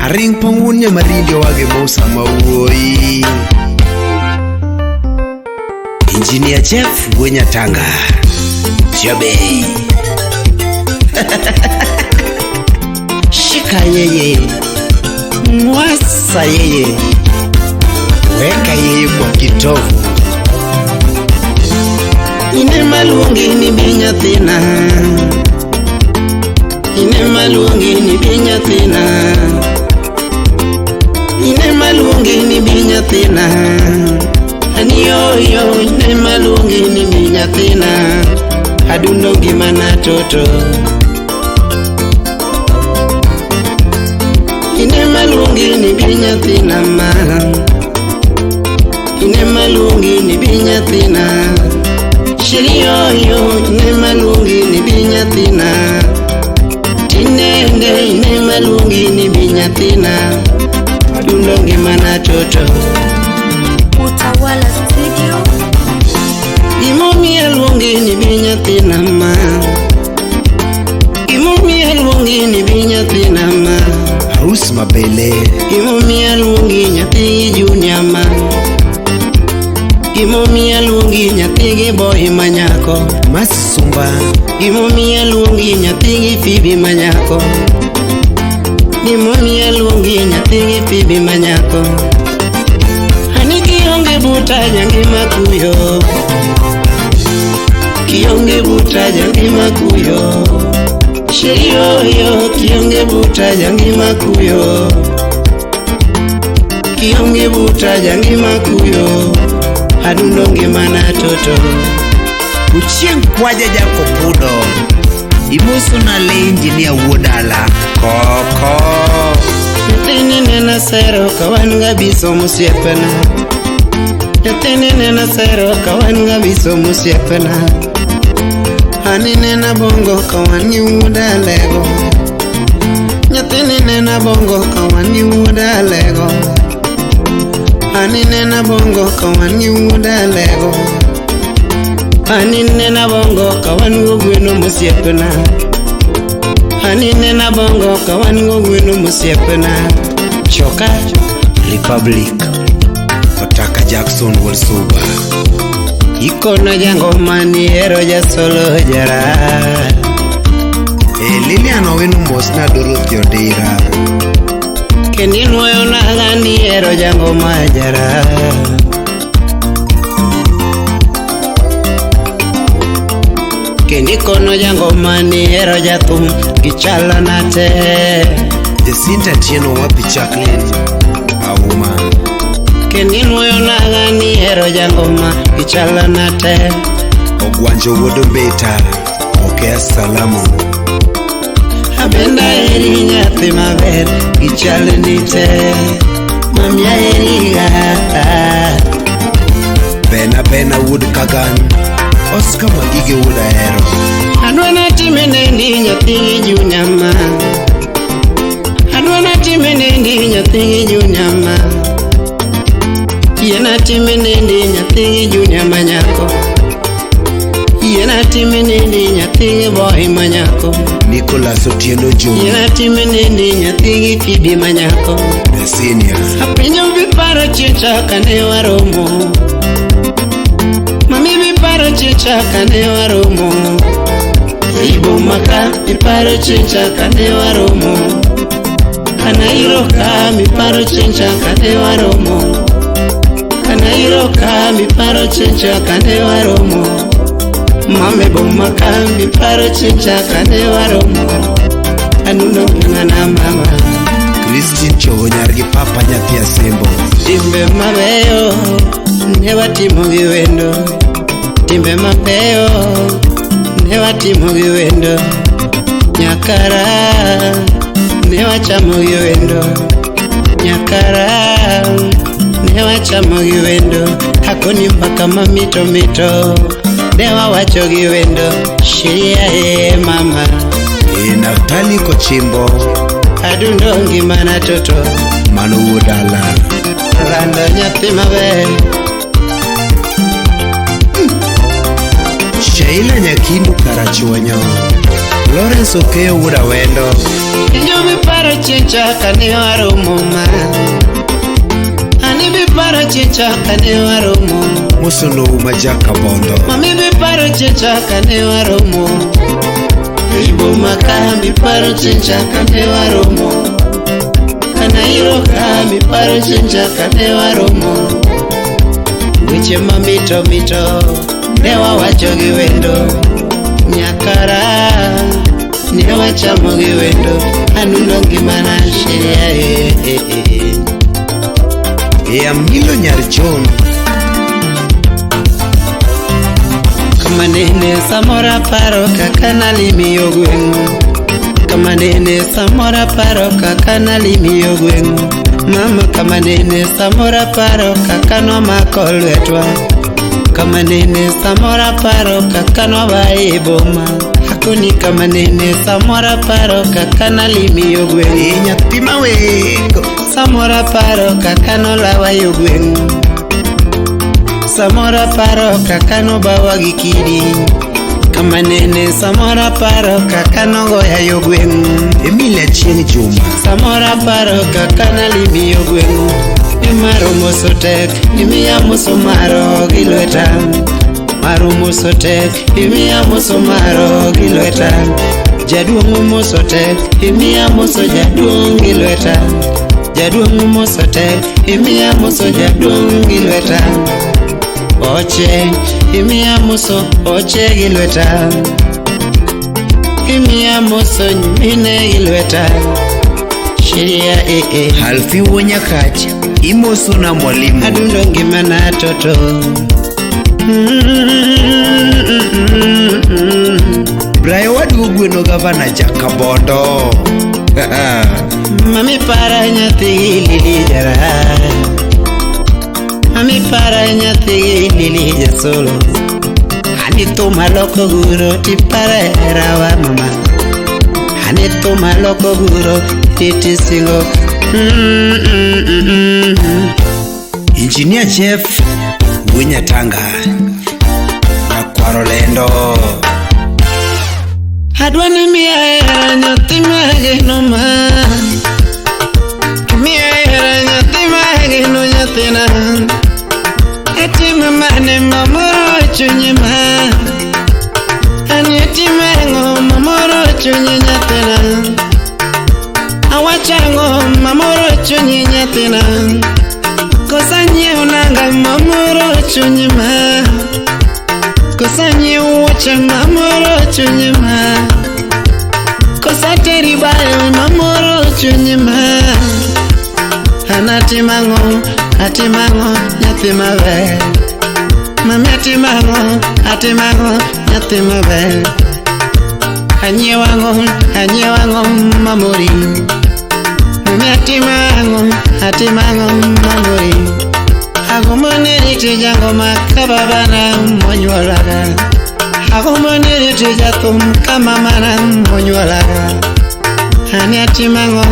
Aring pong wuon nyamarindi owage Musa mawuoyi. Engineer Jeff Wenyatanga. Jobe. Shika yeye. Mwasa yeye. Weka yeye kwa kitovu. Ine maluongi ni bi nyathina. Ine maluongi ni bi nyathina. Ine maluongi ni bi nyathina. Aniyoyo ine maluongi ni bi nyathina. Adundo ngimana toto. Ine maluongi ni bi nyathina ma. Ine maluongi ni bi nyathina. Shiriyoyo ine maluongi ni bi nyathina. Tinende ine maluongi ni bi nyathina. Adundo ngimana toto. Utawala Studio. Gimomiyo aluongi ni bi nyathina ma. Gimomiyo aluongi ni bi nyathina ma. Harus Mabele. Gimomiyo aluongi nyathi junior ma. Gimomiyo aluongi nyathi gi boy ma nyako. Masumba. Gimomiyo aluongi nyathi gi Phoebe ma nyako. Gimomiyo aluongi nyathi gi Phoebe ma nyako. Ani kionge buta jangima kuyo. Kionge buta jangima kuyo. Shiriyoyo kionge buta jangima kuyo. Kionge buta jangima kuyo. Adundo ngimana toto. Uchieng' kwaja jakopudo. Imoso na le engineer wuodala. Koko. Nyathini nena sero ka wan gabiso mosiepena. Nyathini nena sero ka wan gabiso mosiepena. Ani nena bongo ka wan gi wuoda alego. Nyathini nena bongo ka wan gi wuoda alego. Ani nena bongo ka wan gi wuoda alego. Ani nena bongo ka wan go gweno mosiepena. Ani nena bongo ka wan go gweno mosiepena. Choka Republic. Otaka Jackson Wolsuba. Ikono jangoma ni hero jasolo jara. E Lilian Owino mosna Dorothy Odira. Kendi nuoyo naga ni hero jangoma jara. Kendi kono jangoma ni hero jathum gichalo nate. Jacinta Tieno wapi Jacqueline Auma. Kendi nuoyo naga ni hero jangoma gichalo nate. Ogwanjo wuod Mbeta. Okea salamu. Abenda eri nyathi maber gichalo nite. Mamia eri ga. Bena Bena wuod Kagan. Oscar Magige wuod Ahero. Adwa natime nendi nyathi junior ma. Adwa natime nendi nyathi junior ma. Yie natime nendi nyathi junior ma nyako. Yie natime nendi nyathi boy ma nyako. Nicholas Otieno Yie Jowi. natime nendi nyathi Phoebe ma nyako. The senior. Apenjo biparo chicha kane waromo. Mami biparo chicha kane waromo. Ibo maka biparo chicha kane waromo. Kanairo ka miparo chicha kane waromo. Kanairo ka miparo chicha kane waromo. Mame bomaka miparo chicha kane waromo. Anuno ngana mama. Christine Chogo nyar gi papa nyathi Asembo. Timbe mabeyo ne watimo gi wendo. Timbe mabeyo ne watimo gi wendo. Nyakara ne wachamo gi wendo. Nyakara ne wachamo gi wendo. Akoni mbaka mamito mito ne wawacho gi wendo. Shiria e mama. E Naftali Kochimbo. Adundo ngimana toto. Mano wuod Ala. Rando nyathi maber. Sheila Nyakindu Karachuonyo. Lawrence Okeyo wuod Awendo. Injo biparo chieng' cha kane waromo ma. Ani biparo chieng' cha kane waromo. Mosonou ma Jakabondo. Mami biparo chieng' cha kane waromo. Iboma ka biparo chieng' cha kane waromo. Kanairo ka biparo chieng' cha kane waromo. Weche mamito mito ne wawacho gi wendo. Nyakara ne wachamo gi wendo. Anundo ngimana sheria eh, eh, eh. E Amilo nyar John. Kama nene samoro aparo kaka nalimi yo gweng'u. Kama nene samoro aparo kaka nalimi yo gweng'u. Mama kama nene samoro aparo kaka nomako lwetwa. Kama nene samoro aparo kaka nwabaye e boma. Akoni kama nene samoro aparo kaka nalimi yo gweng'u. E nyathi mawengo. Samoro aparo kaka nolawa yo gweng'u. Samoro aparo kaka nobawa gi kidi. Kama nene samoro aparo kaka nogoya yo gweng'u. Emilia Chieng' Juma. Samoro aparo kaka nalimi yo gweng'u. Imaro moso tek, imiya moso maro gi lweta. Maro moso tek, imiya moso maro gi lweta. Jaduong' moso tek, imiya moso jaduong' gi lweta. Jaduong' moso tek, imiya moso jaduong' gi lweta. Oche, imiya moso oche gi lweta. Imiya moso nyimine gi lweta. Sheria eh eh. Alfi wuo Nyakach. Imoso na mwalimu. Adundo ngimana toto. Brayo waduogo gweno gavana Jakabondo. Mami para nyathi lili jara. Mami para nyathi lili jasolo. Ani thuma loko guro tipara herawa mama. Ani thuma loko guro titi singo. Engineer Jeff Winyatanga. Nyakwaro lendo. Adwa ni miya hera nyathi mageno ma. Miya hera nyathi mageno nyathina. Itimo mane mamoro chunyi ma. Ani itimo ang'o mamoro chunyi nyathina. Awacho ang'o mamoro chunyi nyathina. Kosa nyiewo nanga mamoro chunyi ma. Kosa nyiewo wuoche mamoro chunyi ma. Kosa teri bayo mamoro chunyi ma. An atimo ang'o, atimo ang'o nyathi maber. Mami atimo ang'o, atimo ang'o nyathi maber. Anyiewo ang'o, anyiewo ang'o mamori. Mami atimo ang'o, atimo ang'o mamori. Agombo ni riti jangoma ka babana monyuolaga. Agombo ni riti jathum ka mamana monyuolaga. Ani atimo ang'o,